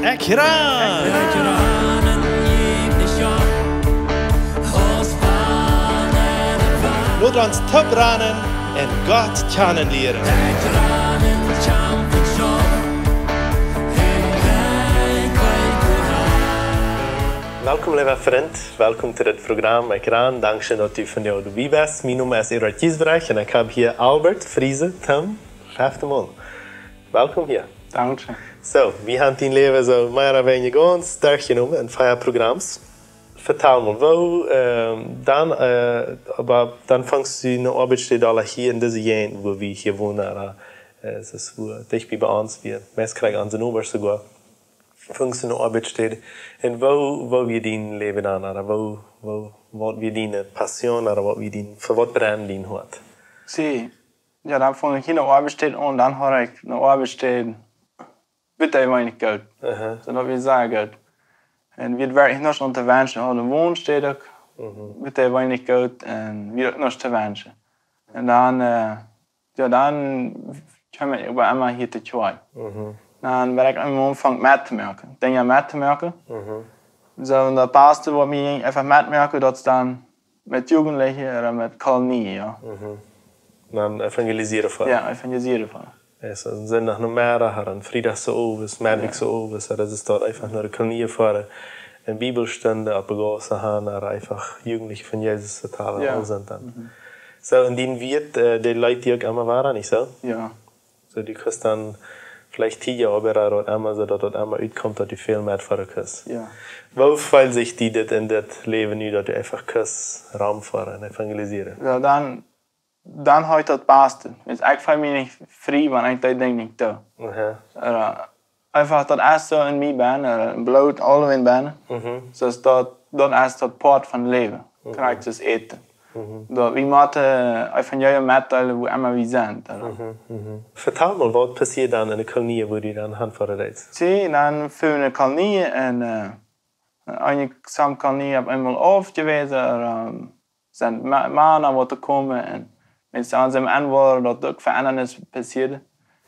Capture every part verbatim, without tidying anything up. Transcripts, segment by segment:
Ekjran! Lot ons toop ranen un Gott kjanen lieren. Welkom, leewa Frint. Welkom to dit Programm Ekjran. Dankscheen, daut du vondoag doabie best. Mien Nomen es Eduard Giesbrecht un ekj hab hia Albert Friesen, Tim Schaftemol. Welkom hia. Dankscheen. Soo, wie haben dien Läwen soo mea ooda weinja gaunz derchjenomen en vea Programms. Vetal mol, woo, ähm, dan, äh, oba dan fungst du ne Oabeitsstäd aul hia en dise Jäajent, wua wie hia wonen, ooda, äh, et es wua dicht bie ons, wie, meist kjrieech onse Nobasch soogoa. Fungst du ne Oabeitsstäd. Un woo, woo wia dien Läwen dan, ooda woo, woo, waut wia diene Passion, ooda waut wia dien, fa waut brennd dien Hoat? See, jo, dan funk ekj hia ne Oabeitsstäd aun, dan haud ekj ne Oabeitsstäd, wiet ekj weinich Jelt. Aha. Soo daut wia sea goot. Un wie hauden werkjlich nuscht aun to wenschen, hauden ne Wonstäd uk, mhm, wiet ekj weinich Jelt un wie hauden nuscht to wenschen. Un dan, äh, jo, dan kjeem ekj oba emma hia to Kjoakj. Mhm. Dan wia ekj aum Aunfank met to moaken, Dinja met to moaken. Mhm. Soo, un daut baste, waut mie jinkj, eefach met moaken, daut es dan met Jugendliche ooda met Kolonie, jo. Mhm. Dan evangelisieren fa. Jo, evangelisieren fa. Es een Sindach Nomeddach, ooda een Friedach soo owes, Meddach soo owes, ooda daut es doa eefach no de Kolonie foaren, ne Bibelstund opp de Gauss han, ooda eefach Jugendliche von Jesus vetalen, jo, aul sent dan. Mhm. Soo, un dien Wieet, äh, dee leit die uk emma wada, nich soo? Jo. Soo, du kaust dan veleicht Tiet, oba daut emma soo, daut daut emma utkjemt, daut du väl met foaren kaust. Jo. Woo felt sikj die dit en dit Läwen nu, daut du eefach kaust romfoaren un evangelisieren? Jo, dan, dan hab ekj daut baste. Wiels ekj feel mie nich frie, wan ekj dee Dinja nich doo. Aha. Ooda eefach daut es soo en mie bennen, ooda en Bloot aulawäajen bennen. Mhm. Soo daut, daut es daut Poat von Läwen. Mhm. Krakjt soo aus äten. Mhm. Daut wie motten, äh, Evangelium metdeelen, wua emma wie sent, jo. Mhm, mhm. Vetal mol, waut passieed dan en de Kolonie, wua du dan hanfoaren deetst? See, dan fua wie en de Kolonie un, äh, eenje, sommje Kolonie opp eemol aufjewäsen, ooda, ähm, sent Ma-, Mana waut to komen un Menschen aun sent enwoaren, daut uk Veendanis passieed.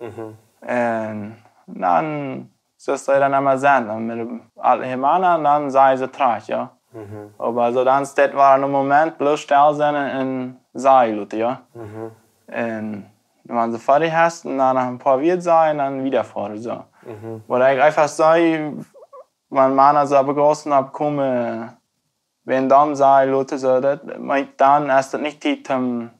Mhm. Un dan, soo aus daut dan emma sent, dan met de aule Mana, dan sent see trigj, jo. Mhm. Oba soo dan steit wada een Moment, bloos stell sennen un sajen loten, jo. Mhm. Un wan see foadich sent, dan noch een poa Wieed sajen, dan wieda foaren, soo. Mhm. Waut ekj eefach saj, wan Mana soo opp de Gauss oppkomen, wan dan sajen loten, soo daut, meent dan es daut nich Tiet, ähm,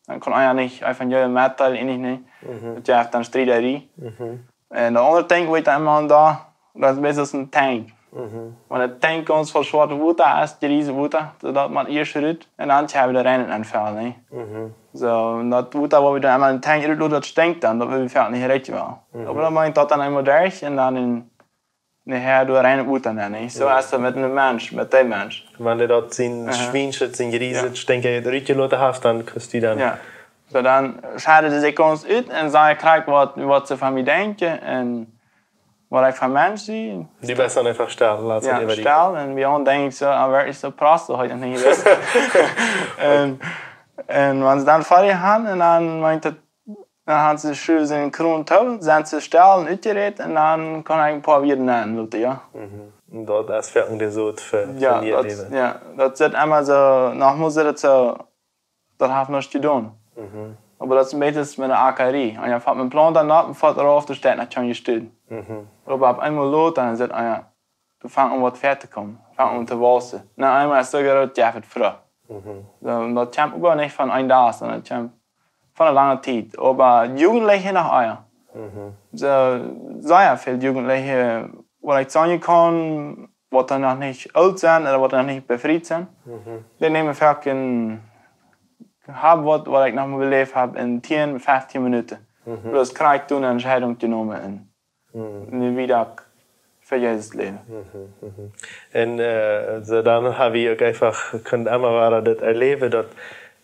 dan kaun eena nich Evangelium metdeelen, eejentlich nich. Mhm. Daut jeft dan Striederie. Mhm. Un daut aundre Dinkj, waut ekj dan emma aun doo, daut es een bät aus een Tankj. Mhm. Wan de Tankj gaunz voll schwoaret Wota es, jriset Wota, soo daut mott ieescht rut, un dan kjenn wie doa rein enfellen, nä? Mhm. Soo, un daut Wota, waut wie dan emma en de Tankj rut loten, daut stinkjt dan, daut well wie veleicht nich rikj woll. Mhm. Oba daut meent daut dan eemol derch, un dan en, nä, hee doa rein Wota nenn, nä? Soo, jo, es daut met een Mensch, met dän Mensch. Wan dee daut sien, aha, Schwienschet, sien jriset, jo, Stinkj rutjeloten haft, dan kaust du dan. Jo. Soo, dan scheidt see sikj gaunz ut un sajcht krakjt waut, waut see von mie denkjen un waut ekj fa een Mensch sie. Du best dan eefach stell, latst, jo, daut äwa die, stell. Un bie ons denkj ekj soo, ah, werkjlich soo prost, daut haud ekj nich jewist. Un, un wan see dan foadich sent, un dan meent daut, dan haben see, schruwen see dän Kron too, sent see stell un utjerät, un dan kaun ekj een poa Wieed nenn loten, jo. Mhm. Un daut es werkjlich de Soot fa, jo, fa mie daut, läwen. Jo, daut sitt emma soo, noch mott daut soo, daut haft nuscht jedonen. Mhm. Oba daut es een bät aus met de Akarie. Un eena fot met Plaunten opp un fot rauf, doa steit noch kjeen Jestüt. Mhm. Oba opp eemol lot, dan sitt eena, jo, doa fangt aun waut väa to komen. Fangt aun to wausen. No eemol es daut groot, jo, daut Frucht. Mhm. Soo, un daut kjemt oba nich von een Dach, sonda daut kjemt von ne lange Tiet. Oba Jugendliche noch ea. Mhm. Soo, sea väl Jugendliche, waut ekj sajen kaun, waut dan noch nich oolt sent ooda waut dan noch nich befriet sent. Mhm. Dee nämen foaken, hab waut, waut ekj noch mol beläft hab en tieen, feftieen Minuten. Mhm. Bloos krakjt doa ne Entscheidunk jenomen un, mhm, nu wieda fa Jesus läwen. Mhm, mhm. Un, äh, soo dan hab ekj uk eefach kunt emma wada daut erläwen, daut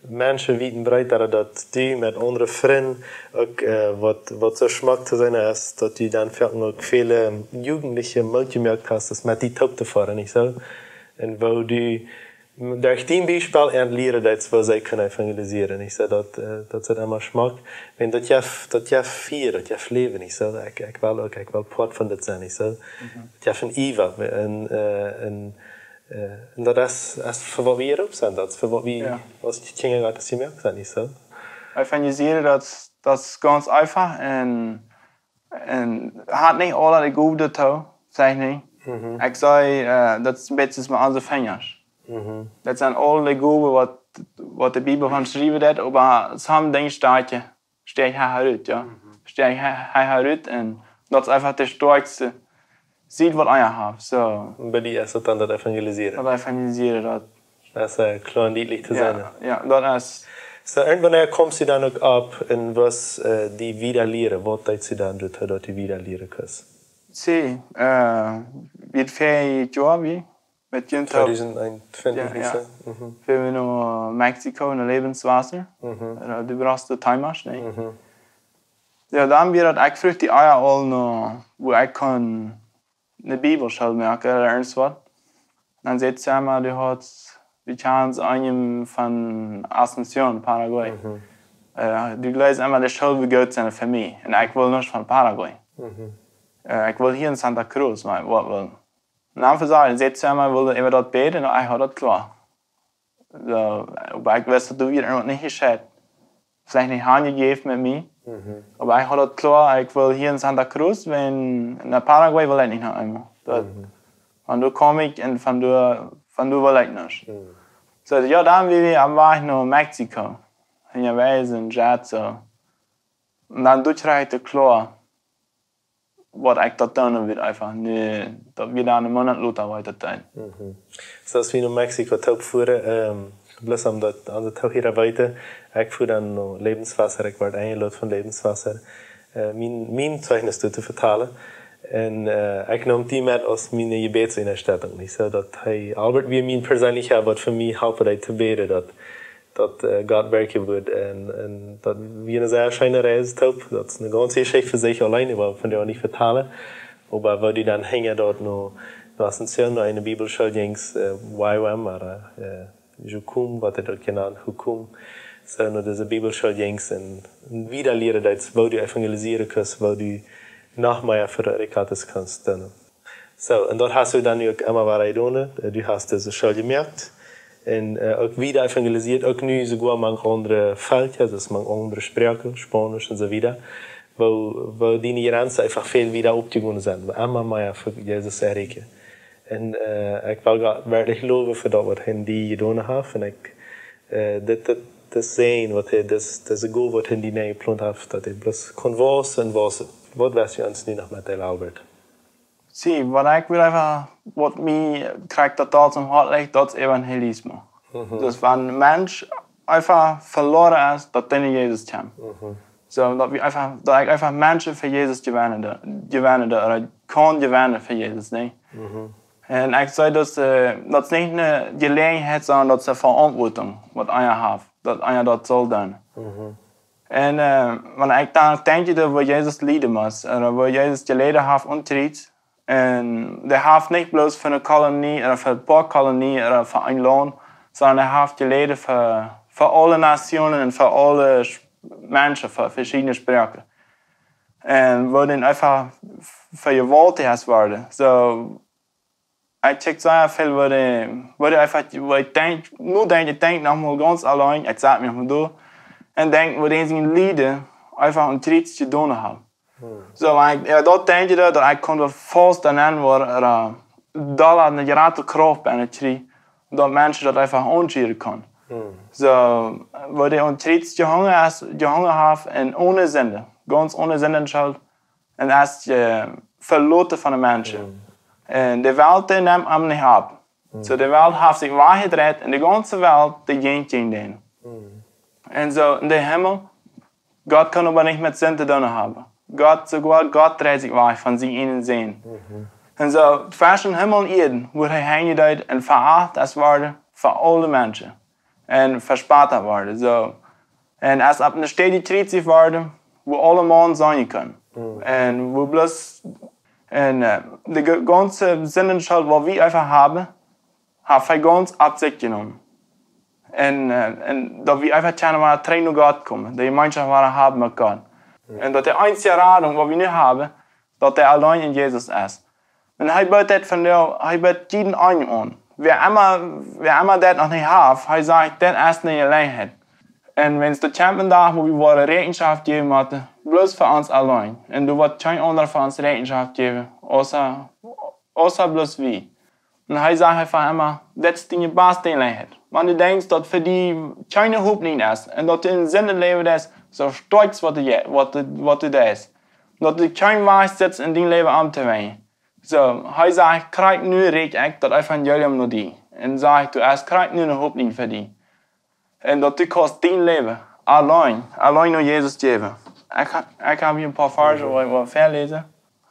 Menschen wieden breet, daut du met aundre Frind uk, äh, waut, waut soo schmock to sennen es, daut du dan foaken uk väle Jugendliche Moot jemoakt hast, daut met die toop to foaren, nich soo? Un woo du Derch dien Biespel an lieren, daut woo see kjennen evangelisieren. Ekj saj daut, äh, daut es emma schmock. Wan daut jeft, daut jeft Fia, daut jeft Läwen, nich soo? Ekj, ekj well uk, ekj well Poat von dit sennen, nich soo? Mhm. Daut jeft een Iewa, een, äh, een, äh, un daut es, es fa waut wie hia opp sent, daut es fa waut wie, jo, aus Kjinja Gottes jemoakt sent, nich soo? Evangelisieren, daut, daut es gaunz eefach un un haft nich aule de Gow doatoo, saj ekj nich. Mhm. Ekj saj, äh, daut es een bät aus met onse Finjasch. Mhm. Daut sent aule de Gowen waut, waut de Bibel von schriewen deit, oba sommje Dinja stoakj, stoakj hee rut, jo. Mhm. Stoakj hee, hee rut un daut es eefach de stoakjste Sied waut eena haft, soo. Bie die es daut dan daut Evangelisieren? Daut Evangelisieren, daut Daut es, äh, kloa un dietlich to sennen. Jo, daut es. Soo, un wanea kjeemst du dan uk opp un wist, äh, die wieda lieren? Waut deed die dan doatoo, daut du wieda lieren kust? Soo, äh, wie wieren vea Joa, wie? Met Jugend. Tweedusent eenuntwintich, jo, nich soo? Mhm. Wieren wie no Mexiko, no Lebenswasser. Mhm. Äh, du brochst de Tiemasch, nä? Mhm. Jo, dan wia daut, ekj fruach dee Ea aul no, woo ekj kunn ne Bibelschool moaken, ooda irjent waut. Dan säd see emma, du hast, du kjanst eenen von Asunción, Paraguay. Mhm. Äh, du jleefst emma, de School wudd goot sennen fa mie. Un ekj wull nich von Paraguay. Mhm. Äh, ekj wull hia en Santa Cruz, mau waut wull. Un dan vesajcht, säd see emma, wull äwa daut bäden, un ekj haud daut kloa. Soo, oba ekj wist, daut doa wia irjent nich jescheit. Veleicht nich aunjejäft met mie. Mhm. Oba ekj haud daut kloa, ekj wull hia en Santa Cruz, wan no Paraguay wull ekj nich noch eemol. Daut, mhm, von doa kjeem ekj un von doa, von doa wull ekj nich. Mhm. Soo, jo, dan wia wie aum Wajch no Mexiko. Un jo, wie sent jet soo. Un dan doa kjrieech ekj daut kloa, waut ekj daut dan wia eefach, nä, daut wia dan een Moonat lota, waut ekj daut deed. Mhm. Soo aus wie no Mexiko toop fuaren, ähm, bloos om daut aun de Toohiera weeten, ekj fua dan no Lebenswasser, ekj wort enjelot von Lebenswasser, äh, mien, mien Zeichnis doa to vetalen. Un, äh, ekj neem dee met aus miene Jebädsunjastetunk, nich soo? Daut hee, Albert wia mien perseenlicha, waut fa mie halpen deed to bäden, daut daut, äh, Gott werkjen wudd. Un, un daut wia eene sea scheene Reis toop. Daut es eene gaunze Jeschicht fa sikj auleen, oba von dee woa ekj nich vetalen. Oba woo du dan hinja doa no, no Asunción, no eene Bibelschool jinjst, äh, Y W A M, ooda, äh, Jukum, waut hee doa jenant, Jukum. Soo, no dise Bibelschool jinjst un, un wieda lieren deetst, woo du evangelisieren kust, woo du noch mea fa de Rekat Gottes kaust doonen. Soo, un daut hast du dan uk emma wada jedonen. Äh, du hast dise School jemoakt. Un, äh, uk wieda evangelisiert, uk nu soogoa mank aundre Velkja, daut es mank aundre Sproaken, Spaunisch un soo wieda. Woo, woo diene Jrenzen eefach väl wieda oppjegonen sent, woo emma mea fa Jesus erreichen. Un, äh, ekj well Gott werkjlich lowen fa daut, waut hee en die jedonen haft. Un ekj, äh, dit, dit, dit seenen, waut hee, dit, dise Gow, waut hee en die nenjeplaunt haft, daut hee bloos kunn wausen un wausen. Waut west du ons nu noch metdeelen, Albert? Soo, waut ekj well eefach, waut mie krakjt daut aul toom Hoat licht, daut es Evangelismo. Mhm. Daut wan een Mensch eefach veloaren es, daut dan Jesus kjemt. Mhm. Soo, daut wie eefach, daut ekj eefach Menschen fa Jesus jewennen doo, jewennen doo, ooda kaun jewennen fa Jesus, nä? Mhm. Un ekj saj daut, äh, daut es nich eene Jeläajenheit, sonda daut es eene Veauntwuatunk, waut eena haft, daut eena daut saul doonen. Mhm. Un, äh, wan ekj dan denkj, daut woo Jesus lieden must, ooda woo Jesus jeläden haft aum Kjriez, un dee haft nich bloos fa eene Kolonie ooda fa een poa Kolonien ooda fa een Launt, sonda hee haft jeläden fa, fa aule Nationen un fa aule Sch-, Menschen, fa veschiedne Sproaken. Un woo dee eefach f-, fa jewaultich es worden. Soo, ekj check sea väl, woo dee, woo dee eefach, woo ekj denkj, nu denkj, ekj denkj noch mol gaunz auleen, ekj sat mie noch mol derch, un denkj, woo dee sien Lieden eefach aum Kjriez jedonen haben. Hm. Soo, wan ekj, jo, daut denkj ekj, daut, daut ekj kunn daut faust doaraun woaren, ooda doa eene jratre Krauft bie kjrieen, daut Menschen daut eefach aunhieren kjennen. Hm. Soo, woo dee aum Kjriez jehongen es, jehongen haft un one Sind, gaunz one Sind un Schult, un es, äh, veloten von de Menschen. Hm. Un de Welt, dee nemt am nich opp. Hm. Soo, de Welt haft sikj wajchjedreit un de gaunze Welt, dee jinkj jäajen dän. Hm. Un soo, en de Himmel, Gott kaun oba nich met Sind to doonen haben. Gott, soogoa Gott dreit sikj wajch von sienen eenen Sän. Mhm. Un soo, tweschen Himmel un Ieed, woat hee hanjedeelt un veacht es worden fa aule Menschen. Un vespott worden, soo. Un es opp eene Städ jekjriezicht worden, woo aulemaun seenen kunn. Mhm. Un woo bloos, un, äh, de ga-, gaunze Sind un Schult, waut wie eefach haben, haft hee gaunz opp sikj jenomen. Un, äh, un daut wie eefach kjennen wada trigj no Gott komen, de Jemeenschoft wada haben met Gott. Un daut de eensje Radunk, waut wie nu haben, daut dee auleen en Jesus es. Un hee biedt daut vondoag, hee biedt jieda eenen aun. Wäa emma, wäa emma daut noch nich haft, hee sajcht, daut es ne Jeläajenheit. Un wan et kjemt een Dach, wua wie woaren Räakjenschoft jäwen motten, bloos fa ons auleen. Un doa woat kjeen aundra fa ons Räakjenschoft jäwen, außer, außer bloos wie. Un hee sajcht eefach emma, daut es diene baste Jeläajenheit. Wan du denkjst, daut fa die kjeene Hopninj es, un daut du en Sind läwen deist, soo stoakj waut du je-, waut du, waut du deist. Daut du kjeen Wajch sitst en dien Läwen om to wenjen. Soo, hee sajcht, krakjt nu rieekj ekj daut Evangelium no die. Un sajcht, doa es krakjt nu ne Hopninj fa die. Un daut du kaust dien Läwen auleen, auleen no Jesus jäwen. Ekj ha-, ekj hab hia een poa Varsch, waut ekj well väaläsen.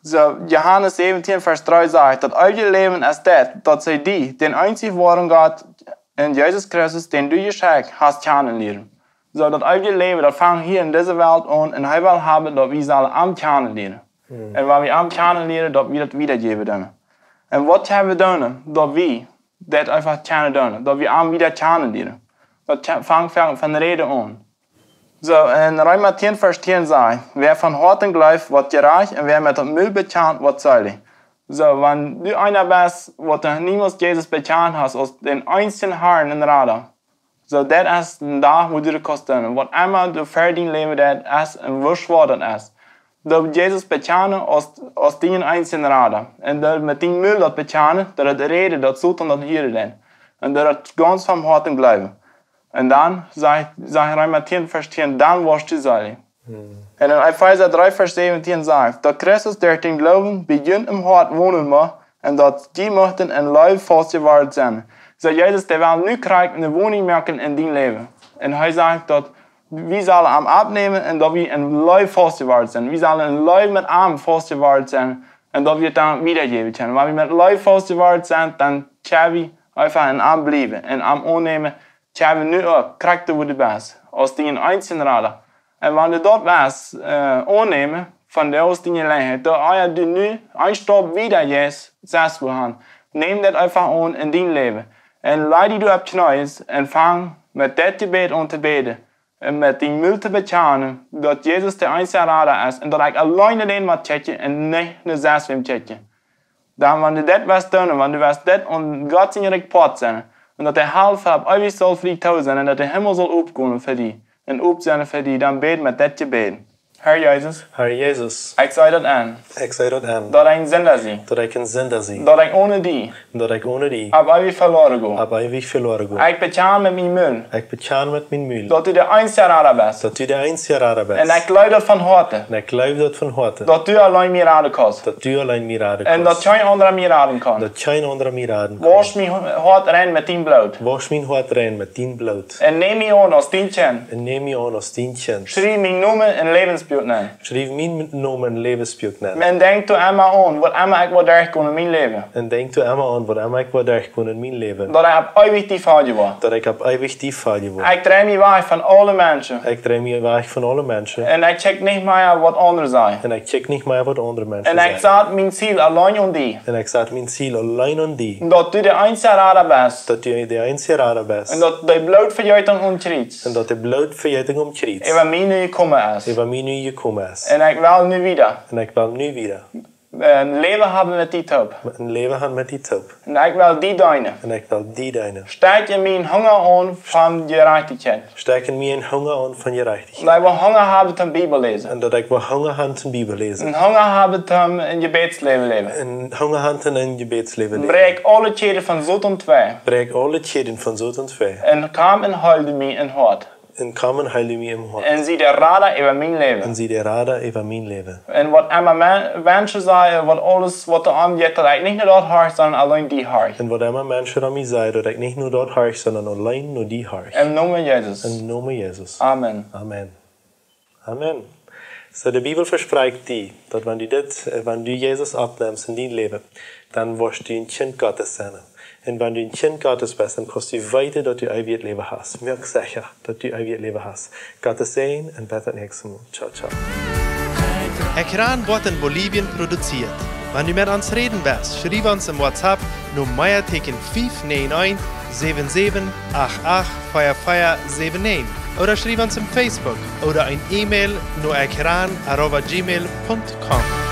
Soo, Johanes säwentieen, Varsch dree sajcht, daut eewje Läwen es dit, daut see die, dän eensich woaren Gott, un Jesus Christus, dän du jeschekjt hast, kjanen lieren. Soo, daut eewje Läwen, daut fangt hia en dise Welt aun, un hee well haben, daut wie sellen am kjanen lieren. Un wan wie am kjanen lieren, daut wie daut wieda jäwen doonen. Un waut kjenn wie doonen, daut wie daut eefach kjennen doonen, daut wie am wieda kjanen lieren. Daut kje-, fangt von, von räden aun. Soo, en Reema tieen, Varsch tieen sajcht, wäa von Hoaten jleeft, woat jerajcht, un wäa met daut Mul bekjant, woat seelich. Soo, wan du eena best, waut noch niemols Jesus bekjant hast aus dän eensjen Harn un Rada, soo, daut es een Dach, wua du daut kaust doonen. Waut emma du fa dien Läwen deist, es un woo schwoa daut es. Daut Jesus bekjanen aus, aus dien eensjen Rada. Un daut met dien Mul daut bekjanen, daut daut räden, daut Soton daut hieren deit. Un daut daut gaunz von Hoaten jleewen. Un dan sajcht, sajcht Reema tieen, Varsch tieen, dan woascht du seelich. Un en Efeesa dree, Varsch säwentieen sajcht, daut Christus derch dän Gloowen bie junt em Hoat wonen mucht, un daut jie muchten en Leew faust jeworden sennen. Soo, Jesus, dee well nu krakjt ne Woninj moaken en dien Läwen. Un hee sajcht, daut wie sellen am oppnämen un daut wie en Leew faust jeworden sennen. Wie sellen en Leew met am faust jeworden sennen un daut wie daut dan wieda jäwen kjennen. Wan wie met Leew faust jeworden sent, dan kjenn wie eefach en am bliewen, en am aunnämen, kjenn wie nu uk, krakjt woo du best, aus dien eensjen Rada. Un wan du daut woascht, äh, aunnämen, von dee aus diene Jeläajenheit, daut ea du nu een Staup wieda jeist, sajchst du han, nemm daut eefach aun en dien Läwen. Un laj die opp Kjnees un fang met dit Jebäd aun to bäden. Un met dien Mul to bekjanen, daut Jesus de eensje Rada es un daut ekj auleen no dän mott kjikjen un nich no sest wäm kjikjen. Dan, wan du daut woascht doonen, wan du woascht daut aun Gott sien Rikj Poat sennen, un daut de Hal fa eewich saul fa die too sennen, un daut de Himmel saul opgonen fa die, un op sennen fa die, dan bäd met dit Jebäd. Herr Jesus, Herr Jesus, ekj saj daut en, ekj saj daut en, daut ekj een Sinda sie, daut ekj een Sinda sie, daut ekj onen die, daut ekj onen die opp eewich veloaren go, opp eewich veloaren go. Ekj bekjan met mien Mul, ekj bekjan met mien Mul, daut du de eensje Rada best, daut du de eensje Rada best. Un ekj jleew daut von Hoaten, un ekj jleew daut von Hoaten, daut du auleen mie raden kaust, daut du auleen mie raden kaust, un daut kjeen aundra mie raden kaun, daut kjeen aundra mie raden kaun. Wausch mien Hoat rein met dien Bloot, wausch mien Hoat rein met dien Bloot. Un nemm mie aun aus dien Kjint, un nemm mie aun aus dien Kjint. Schriew mienen Nomen en daut Läwensbuak nenn, schriew mienen Nomen en daut Läwensbuak nenn. Un denkj doa emma aun, waut emma ekj woa derchgonen en mien Läwen. Un denkj doa emma aun, waut emma ekj woa derchgonen en mien Läwen, daut ekj opp eewich die foljen woa, daut ekj opp eewich die foljen woa. Ekj drei mie wajch von aule Menschen, ekj drei mie wajch von aule Menschen. Un ekj kjikj nich mea waut aundre sajen, un ekj kjikj nich mea waut aundre Menschen sajen. Un ekj sat mien Ziel auleen aun die, un ekj sat mien Ziel auleen aun die. Daut du de eensje Rada best, daut du de eensje Rada best. Un daut de Blootvejäten aum Kjriez, un daut de Blootvejäten aum Kjriez äwa mie nu jekomen es, äwa mie nu jekomen es. Un ekj well nu wieda, un ekj well nu wieda een Läwen haben met die toop, een Läwen haben met die toop. Un ekj well die deenen, un ekj well die deenen. Stekj en mie een Hunga aun von Jerajchtichkjeit, stekj en mie een Hunga aun von Jerajchtichkjeit. Un ekj well Hunga haben toom Bibel läsen, un daut ekj well Hunga haben toom Bibel läsen, un Hunga haben toom een Jebädsläwen läwen, un Hunga haben toom een Jebädsläwen läwen. Bräakj aule Kjäden von Soton twei, bräakj aule Kjäden von Soton twei. Un komm un heil mien Hoat, un komm un heil mie em Hoat, un sie de Rada äwa mien Läwen, un sie de Rada äwa mien Läwen. Un waut emma Me-, Menschen sajen, waut aules, waut doa aunjeit, daut ekj nich no daut horch, sonda auleen die horch. Un waut emma Menschen aun mie sajen, daut ekj nich no daut horch, sonda auleen no die horch. Em Nomen Jesus. Em Nomen Jesus. Amen. Amen. Amen. Soo, de Bibel vesprakjt die, daut wan du dit, äh, wan du Jesus oppnemst en dien Läwen, dan woascht du een Kjint Gottes sennen. Un wan du een Kjint Gottes best, dan kaust du weeten, daut du eewjet Läwen hast. Moak secha, daut du eewjet Läwen hast. Gottes Säajen un bat daut näakjste Mol. Ciao, ciao. Ekran woat en Bolivien produziert. Wan du met ons räden west, schriew ons em WhatsApp no mea Tieekjen fief näajen eent, säwen säwen acht acht, vea vea säwen näajen, ooda schriew ons em Facebook ooda een E-Mail no ekran arroba gmail punkt com.